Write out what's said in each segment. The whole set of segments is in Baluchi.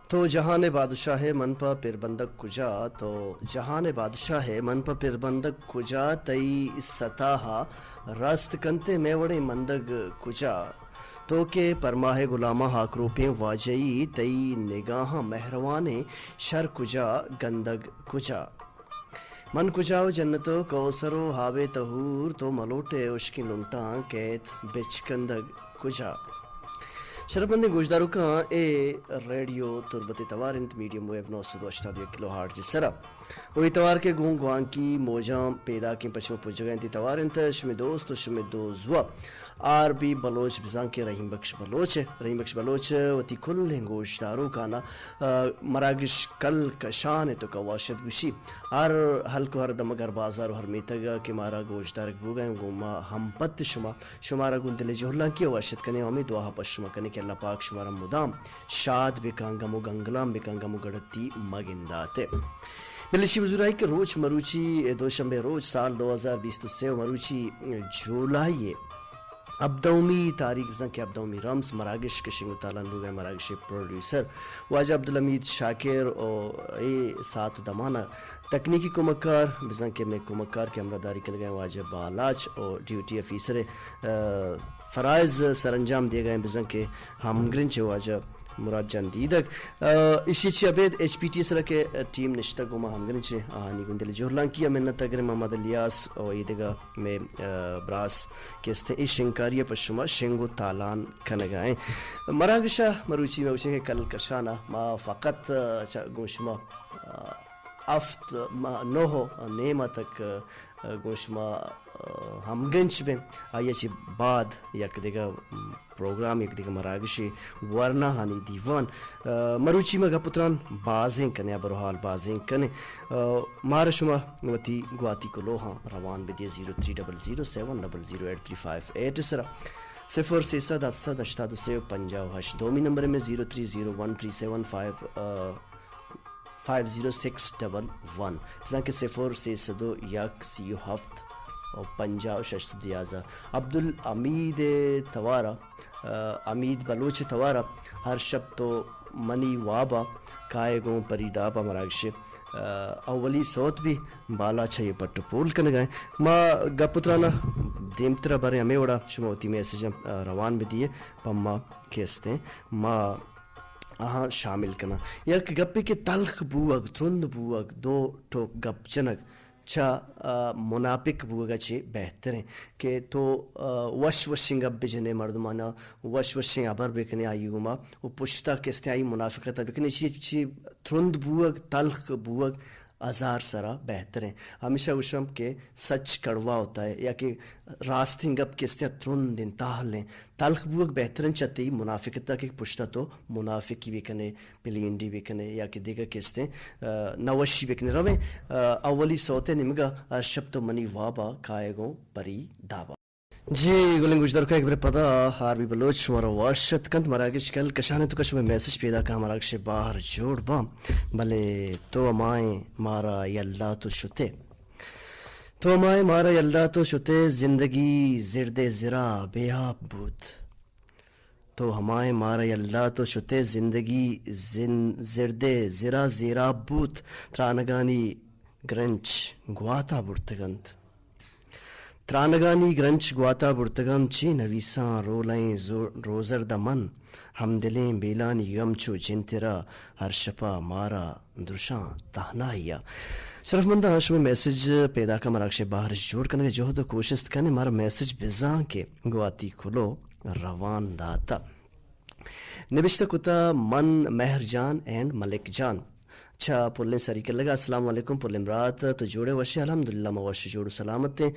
تو جہان ءِ بادشاہ ئے، من پہ پربندگ کجا؟ تو جہان ءِ بادشاہ ئے، من پہ پربندگ کجا؟ تئی ستا ءَ راست کنت ئے، مئے وڑیں مندگ کجا؟ تو کہ پرماہ ءِ گلاماں ہاکروپیں واجہ ئے، تئی نگاہاں مہروانیں شر کجا، گندگ کجا؟ من کجا ءُ جنت ءُ کوثر ءُ ہاب ءِ تہور، تو ملوٹ ئے ہشکیں لنٹاں کئیت بچکندگ کجا؟ شرپمندیں گوشداروکاں، اے ریڈیو تربت ءِ توار انت، میڈیم ویو نو سد ءُ ہشتاد ءُ یک کلو ہرٹز ءِ سرا۔ ءُ اے توار کہ گوں گوانکی موجاں پیداکیں پہ شما پجگ ءَ انت، اے توار انت شمے دوست ءُ شمے دوزواہ آر بی بلوچ، بزاں کہ رحیم بخش بلوچ ءَ۔ رحیم بخش بلوچ ءَ وتی کلیں گوشداروکاں ءَ، آ، مراگش کل کشان ءِ توکا واشت گوشی۔ ہر ہلک ءُ ہر دمگ، ہر بازار ءُ ہر میتگ ءَ کہ مارا گوشدارگ بوگ ءَ انت، گوں ما ہم پت شما، شمارا گوں دل ءِ جہلانکی ءَ واشت کنیں ءُ ہمے دعا ءَ پہ شما کنیں کہ اللہ پاک شمارا مدام شاد بکن، گم ءُ گنگلام بکن، گم ءُ گڑتی مگندات ئے۔ بلے شی بزرگی کہ روچ مروچی، دوشنبے روچ، سال دو ہزار بیست ءُ سے ءُ مروچی جولائی ءِ ہبدہمی تاریخ، بزاں کہ ہبدہمی رمز، مراگش کہ شنگ ءُ تالان بوگ ءَ انت، مراگش ءِ پروڈیوسر واجہ عبدالحمید شاکر ءُ اے ساعت ءُ دمان ءَ تکنیکی کمکار، بزاں کہ مئے کمکار کہ ہمراہداری کنگ ءَ انت، واجہ بالاچ ءُ ڈیوٹی آفیسر، آ، فرائض سرانجام دیگ ءَ انت، بزاں کہ ہمگرنچ واجہ مراد جان دیدگ۔ آ، ایشی چہ ابید ایچ پی ٹی ءِ سرا کہ ٹیم نشتگ، گوں ما ہمگرنچ ایں، آہانی گوں دل ءِ جہلانکی ءَ منت ءَ گریں۔ محمد الیاس ءُ اے دگہ مئے، آ، براس کہ استیں، اے شنگکاری ءَ پہ شما شنگ ءُ تالان کنگ ءَ ایں۔ مراگش ءَ مروچی ما گوشیں کہ کل کشان ءَ ما فقط، آ، چہ گوں شما، آ، ہفت، ما، نہ ءُ نیم ءَ تک، آ، گوں شما، آ، ہمگرنچ بیں۔ آئی ءَ چہ بعد یک دگہ، م، پروگرام، یک دگہ مراگشے، ورناہانی دیوان۔ آ، مروچی ما گپ ءُ تران بازیں کنیں، ہبر ءُ حال بازیں کنیں۔ آ، مارا شما وتی گواتی کلوہاں روان بدیے zero three double zero seven double zero eight three five eight ءِ سرا۔ صفر سیصد ہفت سد ہشتاد ءُ سے پنجاہ ءُ ہشت، دومی نمبر مئے zero three zero one three seven five, آ، five zero six double one, بزاں کہ صفر سہ سد ءُ یک، سی ءُ ہفت ءُ پنجاہ ءُ شش سد ءُ یازدہ۔ عبدالحمید ءِ توار ءَ، آ، حمید بلوچ ءِ توار ءَ، ہر شپ تو منی واب ءَ کائے گوں پری داب ءَ، مراگش ءِ، آ، اولی سوت بی، بالاچ ءَ اے پٹ ءُ پول کنگ ءَ ایں۔ ما گپ ءُ تران ءَ دیمتر ءَ بریں، ہمے وڑ ءَ شما وتی میسجاں، آ، روان بدیے، پہ ما کہ استیں، ما آہاں شامل کناں۔ یک گپے کہ تلخ بوگ، ترند بوگ، دو ٹوک گپ جنگ چہ، آ، منافق بوگ ءَ چہ بہتریں کہ تو، آ، وش وشیں گپ بجنے، مردمانا وش وشیں ہبر بکنے آئی گوما، و پشتا کہ استیں آئی منافقت ءَ بکنے۔ چی، چی ترند بوگ، تلخ بوگ، ہزار سرا بہتریں۔ ہمیشہ گوشم کہ سچ کڑوا ہوتا ہے، یا کہ راستیں گپ کہ استیں ترندیں، تہلیں، تلخ بوگ بہتریں چہ تئی منافقتا کہ پشتا تو منافقی بکنے، پلینڈی بکنے، یا کہ دگہ کہ استیں، آ، نوشی بکنے۔ رویں، آ، اولی سوتے نیمگا، ہر شپ تو منی وابا کائے گوں پری دابا۔ جی، گلیں گوشداروکاں، یک برے پدا آر بی بلوچ شمارا وش اتک کنت۔ مراگش کل کشان ءِ توکا شمئے میسج پیداک اَنت، مراگش ءِ باہر جوڑ باں، بلے تو ہمائیں مارا یل دات ءُ شتے۔ تو ہمائیں مارا یل دات ءُ شتے، زندگی زرد ءِ زرا بے آپ بوت۔ تو ہمائیں مارا یل دات ءُ شتے، زندگی زن-، زرد ءِ زرا زیراب بوت۔ ترانگانی گرنچ گواتا برتگ اَنت۔ ترانگانی گرنچ گواتا برتگ اَنت، چے نویساں رولئیں زو-، روزرد ءَ من، ہمدلیں بیلانی غم چو جنترا ہر شپا مارا درشاں تہنائی ءَ۔ شرفمنداں، شمئے میسج پیداک اَنت، مراگش ءِ باہرش جوڑ کنگ ءِ جہد ءُ کوشست کنیں، مارا میسج بزاں کہ گواتی کلو روان داتا۔ نبشتہ کتا من مہر جان اینڈ ملک جان۔ چہ پلیں سری کلگ ءَ۔ السلام علیکم پلیں برات، تو جوڑ ئے وش ئے؟ الحمدللہ ما وش جوڑ ءُ سلامت ایں۔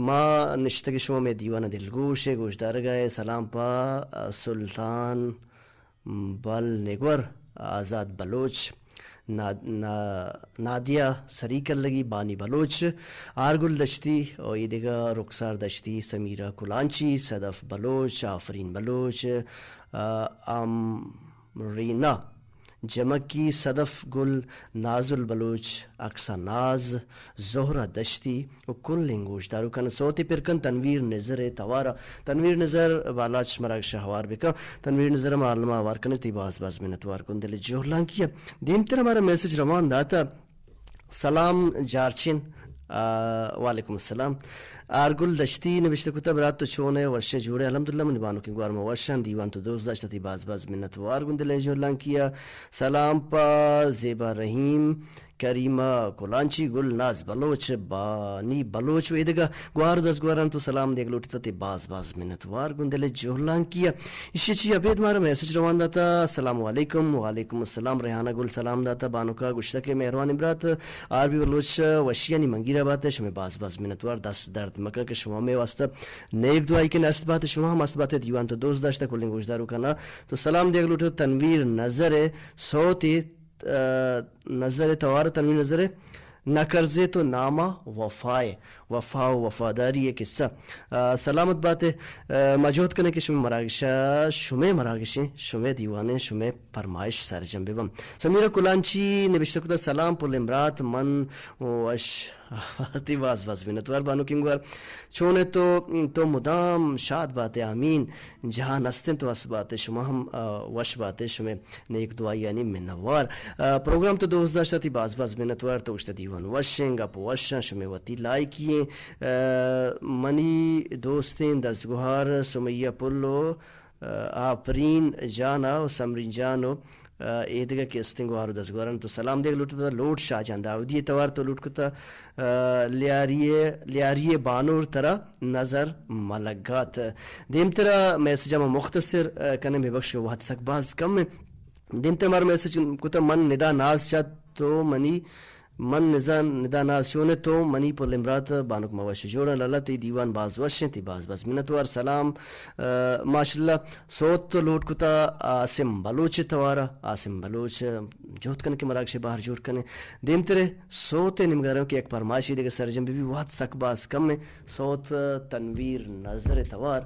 ما نشتگ شما مئے دیوان ءَ دلگوش ئے، گوشدارگ ءَ ئے۔ سلام پہ سلطان بل نگور، آزاد بلوچ، نا-، نا-، نادیہ سری کلگی، بانی بلوچ، آرگل دشتی، او اے دگہ رخسار دشتی، سمیرہ کلانچی، صدف بلوچ، آفرین بلوچ، آ، امرینا جمکی، صدف گل، نازل بلوچ، اکسا ناز، زہرہ دشتی و کلیں گوشداروکان سوتے پر کن تنویر نظر ءِ توارا۔ تنویر نظر بالاچ مراگش ءَ ہوار بکن۔ تنویر نظر ءَ ما الما ہوار کنیں، تئی باز باز منتوار گوں دل ءِ جہلانکی ءَ۔ دیمتر ءَ مارا میسج روان داتا۔ سلام جارچین۔ آ، وعلیکم السلام۔ آرگل دشتی نوشتہ کتہ، برات تو چون ئے؟ وش ئے جوڑ ئے؟ الحمدللہ منی بانکیں گوار ما وش آں، دیوان تو دوست داشتہ، تئی باز باز منتوار گوں دل ءِ جہلانکی ءَ۔ سلام پہ زیبا رحیم، کریمہ کلانچی، گل ناز بلوچ، بانی بلوچ و ایدگہ گوار و دزگواران تو سلام دیگ لوٹتہ، تئی باز باز منتوار گوں دل ءِ جہلانکی ءَ۔ ایشی چی ابید مارا میسج روان داتا۔ السلام علیکم۔ وعلیکم السلام۔ ریحانہ گل سلام داتا، بانکا گوشتہ کہ مہروانیں برات آر بی بلوچ وشیانی منگیرا بات ئے، شمے باز باز منتوار، دست درد مکن کہ شما مے واسطہ نیک دعائی کہ نست بات ئے، شما ہم است بات ئے، دیوان تو دوست داشتہ، کلیں گوشداروکانا تو سلام دیگ لوٹتہ۔ تنویر نظر ءِ سوتے آ، نظر ءِ توار، تنویر نظر ءِ نہ کرزے تو ناما وفائے، وفا و وفاداری ءِ قصہ۔ آ، سلامت بات ئے۔ آ، ما جہد کنیں کہ شمے مراگش ءَ، شمے مراگشیں، شمے دیوانیں، شمے پرمائش سرجم بہ بنت۔ سمیرہ کلانچی نبشتہ کتہ، سلام پل امرات، من وش تئی باز باز منتوار بانکیں گوار۔ چون ئے تو، تو مدام شاد بات ئے، آمین۔ جہان ہست انت و ہست بات ئے، شما ہم، آ، وش بات ئے، شمے نیک دعائیانی منوار۔ آ، پروگرام تو دوست داشتہ، تئی باز باز منتوار، تو گوشتہ دیوان وش ایں، گپ وش ایں، شمے وتی لائکی ایں۔ آ، منی دوستیں دزگوہار سمیہ پل و، آ، آپرین جان ءَ و سمرین جان و آ، ایدگہ کہ استیں گوہار و دزگوہاران تو سلام دیگ لوٹتہ۔ لوٹ شاہ جان داودی ءِ توار تو لوٹ کتہ، آ، لیاری ءِ، لیاری ءِ بانور ترا نظر ملگات۔ دیمترا میسج ءَ ما مختصر، آ، کنیں، ببخش کہ وہد سک باز کم ایں۔ دیمتر مارا میسج کتہ، من ندا ناز چہ تو منی من نزان ندا ناز چون ئے تو منی پل امرات، بانک ما وش جوڑ آں، لالا تئی دیوان باز وش انت، تئی باز باز منتوار۔ سلام، آ، ماشاءاللہ۔ سوت تو لوٹ کتہ عاصم بلوچ ءِ توارا، عاصم بلوچ، جہد کن کہ مراگش ءِ بہر جوڑ کنے۔ دیمتر ءَ سوت ءِ نیمگا رواں کہ یک پرمائشے دگہ سرجم بہ بی، وہد سک باز کم ایں۔ سوت تنویر نظر ءِ توار،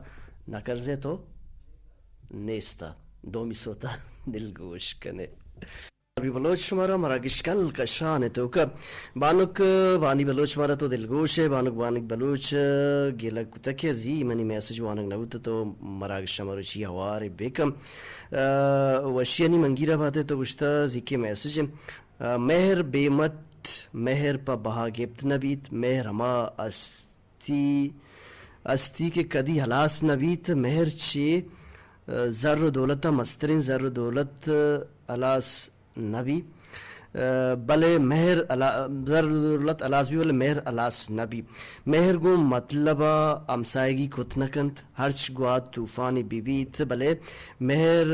نہ کرزے تو نیستا، دومی سوتا دلگوش کنے۔ بی بلوچ شمارا مراگش کل کشان ءِ توکا۔ بانک بانی بلوچ مارا تو دلگوش ئے، بانک بانی بلوچ گلگ کتگ کہ زی منی میسج وانگ نہ بوتہ، تو مراگش ءَ مروچی ہوار بکن۔ آ، وشیانی منگیرا بات ئے، تو گوشتہ زی کہ میسج، آ، مہر بے مٹ، مہر پہ بہا گپت نہ بیت، مہر ہما است ہستی، ہستی کہ کدی ہلاس نہ بیت، مہر چہ، آ، زر و دولت ءَ مستریں زر و دولت، آ، ہلاس نہ بی۔ آ، بلے مہر ہلا-، زر و دولت ہلاس بی، بلے مہر ہلاس نہ بی۔ مہر گوں مطلب ءَ ہمساہگی کت نہ کنت، ہرچ گوات طوفانے بہ بیت، بلے مہر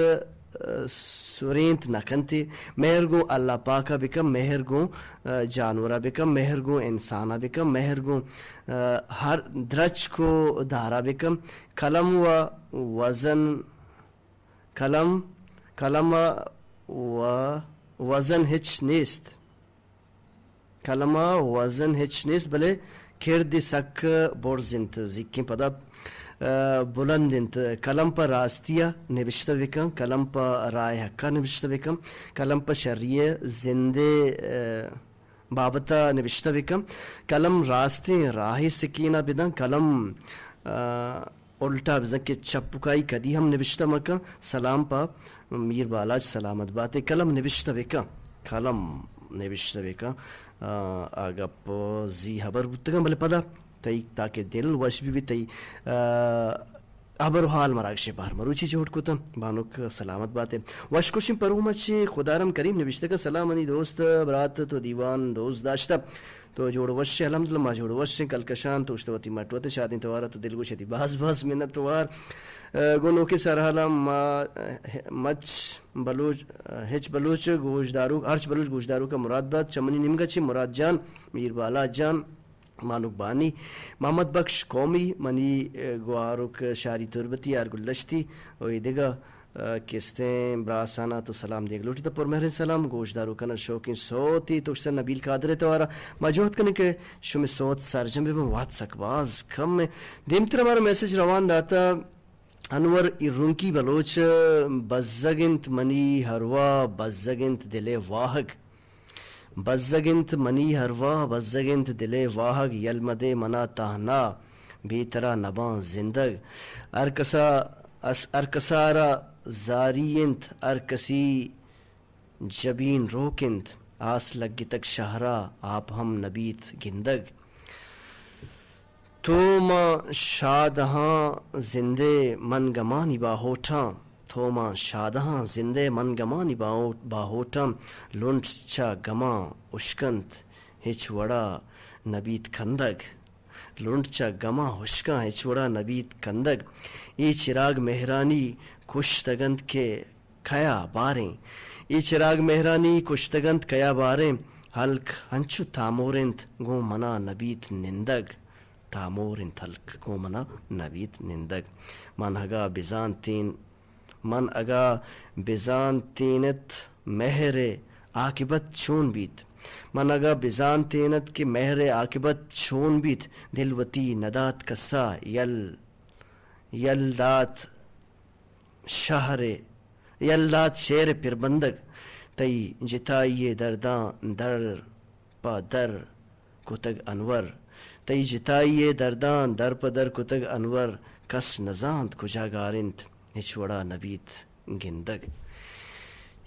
سرینت نہ کنت۔ مہر گوں اللہ پاک ءَ بکن، مہر گوں، آ، جانور ءَ بکن، مہر گوں انسان ءَ بکن، مہر گوں، آ، ہر درچک و دار ءَ بکن۔ قلم و وزن، قلم، قلم ءَ و وزن ہچ نیست۔ قلم ءَ وزن ہچ نیست، بلے کرد سک برز انت، زیکیں پدا، آ، بلند انت۔ قلم پہ راستی ءَ نبشتہ بکن، قلم پہ راہ حق ءَ نبشتہ بکن، قلم پہ شری ءِ زند ءِ، آ، بابت ءَ نبشتہ بکن۔ قلم راستیں راہ ءِ سکین ءَ بدن، قلم، آ، الٹا بزاں کہ چپکائی کدی ہم نبشتہ مکن۔ سلام پہ میر بالاچ، سلامت بات ئے۔ قلم نبشتہ بکن، قلم نبشتہ بکن۔ آ، آ گپ زی ہبر بوتگاں، بلے پدا تئی تاکہ دل وش بہ بیت، تئی، آ، ہبر و حال مراگش ءِ بہر مروچی جوڑ کتاں۔ بانک سلامت بات ئے۔ وش کشیں پروم ءَ چہ خدارم کریم نبشتہ کن، سلام منی دوست برات، تو دیوان دوست داشتہ۔ تو جوڑ وش ئے؟ الحمدللہ ما جوڑ وش ایں۔ کلکشان تو اشتہ وتی مٹ وت شادیں توار ءَ، تو دلگوش ئے، تئی باز باز منت وار۔ آ، گوں نوکیں سرحالاں ما، آ، مچ بلوچ، آ، ہچ بلوچ گوشداروک، ہرچ بلوچ گوشداروک ءَ مراد بات۔ چہ منی نیمگ ءَ چہ مراد جان، میر بالاچ جان، مانک بانی، محمد بخش قومی، منی، آ، گوہاروک شاری تربتی، آرگل دشتی و ایدگہ آ، کستیں براسانا تو سلام دیگ لوٹیت، پرمہریں سلام۔ گوشداروکانا شوقیں سوتے تو گوشتہ نبیل قادر ءِ توارا۔ ما جہد کنیں کہ شمے سوت سرجم بہ بنت، وہد سک باز کم ایں۔ دیمتر ءَ مارا میسج روان داتہ، انور ایرونکی بلوچ، بزگ انت منی ہروا، بزگ انت دل ءِ واہگ۔ بزگ انت منی ہروا، بزگ انت دل ءِ واہگ، یل مدے منا تہنا، بے ترا نباں زندگ۔ ہر کسا اس-، ہر کسا را زاری انت، ہر کسی جبین روک انت، آس لگتگ شہرا، آپ ہم نبیت گندگ۔ تو ماں شادہاں زندے من گمانی باہوٹاں، تو ماں شادہاں زندے من گمانی باہو-، باہوٹاں، لنٹ چہ گماں اشکنت ہچ وڑا نبیت کندگ۔ لنٹ چہ گماں ہشکاں ہچ وڑا نبیت کندگ۔ اے چراگ مہرانی کشتگ انت کہ کیا باریں۔ اے چراگ مہرانی کشتگ انت کیا باریں۔ ہلک انچو تامور انت گوں منا نبیت نندگ۔ تامور انت ہلک گوں منا نبیت نندگ۔ من اگاں بزانتین من اگاں بزانتینت مہر ءِ عاقبت چون بیت، من اگاں بزانتینت کہ مہر ءِ عاقبت چون بیت، دل وتی ندات کسا یل، یل دات شہر ءِ، یل دات شعر ءِ پربندگ۔ تئی جتائی ءِ درداں در پہ در کتگ انور۔ تئی جتائی ءِ درداں در پہ در کتگ انور، کس نزانت کجا گار انت، ہچ وڑا نبیت گندگ۔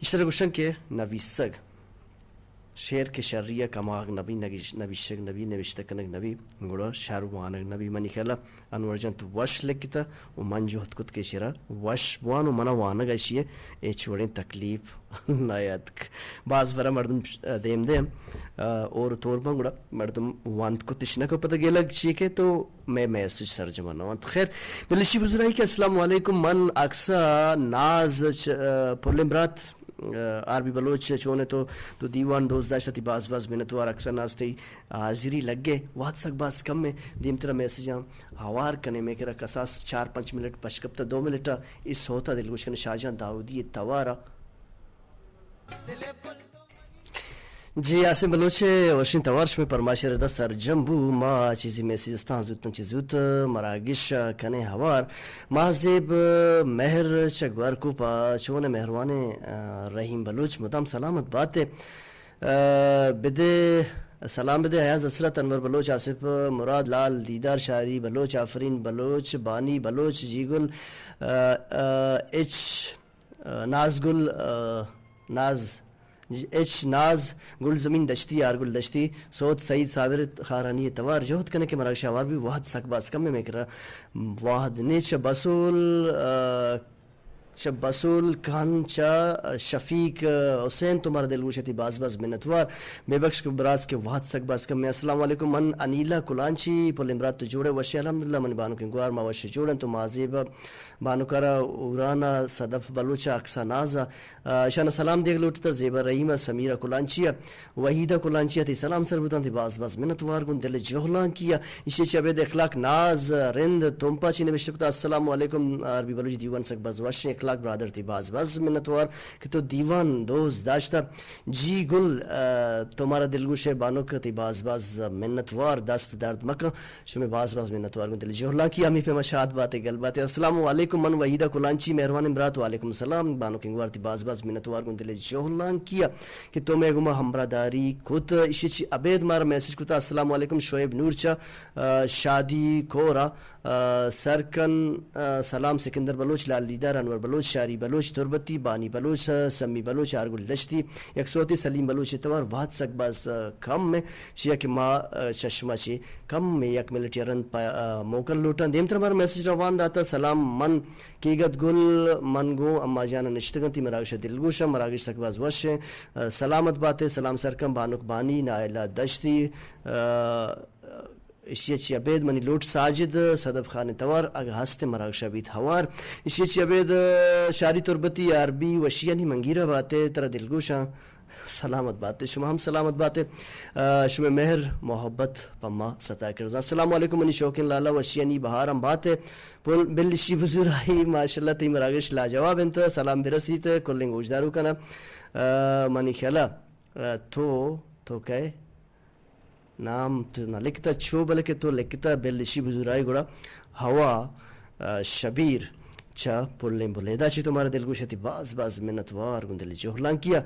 ایشتر گوشن کہ نویسگ، شعر کہ شری ءَ کماگ نبی، نگیش-، نبیشگ نبی، نوشتہ کنگ نبی، گڑا شر وانگ نبی۔ منی خیال ءَ انور جان تو وش لکھتہ و من جہد کت کہ شعر ءَ وش بوان و منا وانگ ءَ اشی ءَ ہچ وڑیں تکلیف نیاتک۔ باز برا مردم دیم دیم، آ، اور تور بان گڑا مردم وانت کتش نہ کو پتہ گلگ چی کہ تو مئے میسج سرجم نہ وانت۔ خیر، بلشی بزرائی کہ السلام علیکم، من اکسا ناز چ-، آ، پلیں برات، آ، آر بی بلوچ چون تو، تو دیوان دوست داشت تی باز باز منتوار اکسا ناز تی حاضری لگے، وات سک باز کم ہے، دیم ترا میسجاں ہوار کنے، مئے کرا کساس چار پنچ منٹ پشکپتہ، دو منٹ ءَ اے سوت ءَ دلگوش کنے شاہ جان داؤدی ءِ توار ءَ۔ جی آسم بلوچ ءِ وشیں توار شمئے پرمائش ءَ ردا سرجم بو، ما چیزی میسج استاں زوتاں چہ زوت مراگش ءَ کنیں ہوار۔ ماہزیب مہر چہ گورکوپ ءَ چون مہروانیں، آ، رحیم بلوچ مدام سلامت بات ئے۔ آ، بدے، سلام بدے ایاز حسرت، انور بلوچ، آصف مراد، لال دیدار، شاری بلوچ، آفرین بلوچ، بانی بلوچ، جیگل، آ، آ، ایچ، آ، نازگل، آ، ناز، ایچ ناز، گل زمین دشتی، آرگل دشتی، سوت سعید صابر خارانی توار جہد کنے کہ مراگش ہوار بی، وہد سک باز کم ہے مئے کرا۔ وہد نے چہ بسول، آ، چہ بسول کن چہ شفیق حسین تو مارا دلگوش تی باز باز منتوار۔ بے بخش کہ براس کہ وہد سک باز کم۔ السلام علیکم، من انیلا کلانچی، پل امرات تو جوڑے وشے؟ الحمدللہ من بانو کن گوار ما وش جوڑن تو مازیب بانو کرا اورانا صدف بلوچ اکسا نازا۔ آ، اشانا سلام دیگ لوٹتا زیبا رحیمہ سمیرہ کلانچی وحیدہ کلانچی ء تئی سلام سر بوتاں، تئی باز باز منت وار گوں دل ء جہلانکی ء۔ ایشی ء چہ ابید اخلاق ناز رند تمپا چی نبشتہ کتا، السلام علیکم آر بی بلوچ دیوان سک باز وشیں اخلاق برادر، تئی باز باز منت وار کہ تو دیوان دوست داشتہ۔ جی گل، ء، تو مارا دلگوش ئے بانک، تئی باز باز منت وار، دست درد مکن۔ شمے باز باز منتوار گوں دل جہلانکی، ہمے پیما شاد باتے گل باتے۔ السلام علیکم، من وحیدہ کلانچی، مہروانیں برات۔ وعلیکم السلام بانک انگوار، تئی باز باز منتوار گوں دل جہلانکی کہ تو مئے گوما ہمراہداری کت۔ ایشی چی ابید مارا میسج کتا، السلام علیکم شعیب نور چا، آ، شادی کورا، آ، سرکن، آ، سلام سکندر بلوچ، لال دیدار، انور بلوچ، شاری بلوچ، تربتی، بانی بلوچ، آ، سمی بلوچ، آرگل دشتی، یک سوتی سلیم بلوچ توار وہد سک باز، آ، کم ہے۔ چیا کہ ما، آ، چہ شما چی کم یک منٹ ء رند پہ، آ، موکل لوٹاں۔ دیمتر مارا میسج روان داتا، سلام من کیگد گل، من گوں اما جان ء نشتگاں، تئی مراگش ء دلگوش آں، مراگش سک باز وش ایں۔ آ، سلامت باتے، سلام سرکن بانک بانی، نائلہ دشتی، آ، ایشی ء چی ابید منی لوٹ ساجد صدف خان توار اگہ ہست مراگش ء بیت ہوار۔ ایشی ء چی ابید، آ، شاری تربتی آر بی وشیانی منگیرہ باتے، ترا دلگوش آں۔ سلامت باتے، شما ہم سلامت باتے۔ آ، شمے مہر محبت پہ ما ستا کرزاں۔ السلام علیکم منی شوقین لالا، وشیانی بہار ہم باتے۔ پل بل شی بزورائی، ماشاءاللہ تئی مراگش لاجواب انت۔ سلام برسیت کلیں گوشداروکانا۔ آ، منی خیالا، آ، تو، تو کئے؟ نام تو نہ لکھتا چو، بلکہ تو لکھتا بل شی بزورائی گڑا ہوا، آ، شبیر۔ چہ پلیں بلیدہ چی تو مارا دلگوش اتی، باز باز منتوار گوں دل جہلانکیا۔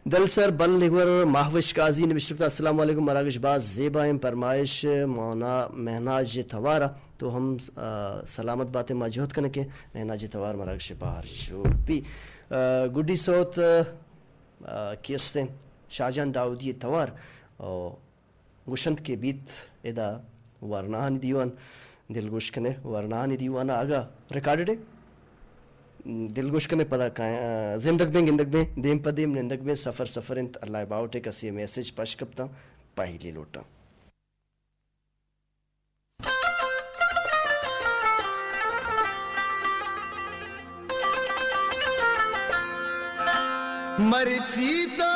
دل سر بل نگور ماہوش قاضی نبشتہ کتا، السلام علیکم، مراگش باز زیبا ایں، پرمائش مونا مہناج توارا تو ہم، آ، سلامت باتے، ما جہد کنیں کہ مہناج توار مراگش بہر جوڑ بی۔ آ، گڈی سوت، آ، کیستیں شاہجان داؤدی توار، آ، گوشنت کہ بیت ادا ورناہانی دیوان، دلگوش کنے ورناہانی دیوان اگا ریکارڈڈ اے، دلگوش کنے پدا کائیں، آ، زندگ بیں، گندگ بیں، دیم پہ دیم نندگ بیں، سفر سفر انت، اللہ باوٹے کسی میسج پش کپتاں، پہلی لوٹاں۔ مرچی تو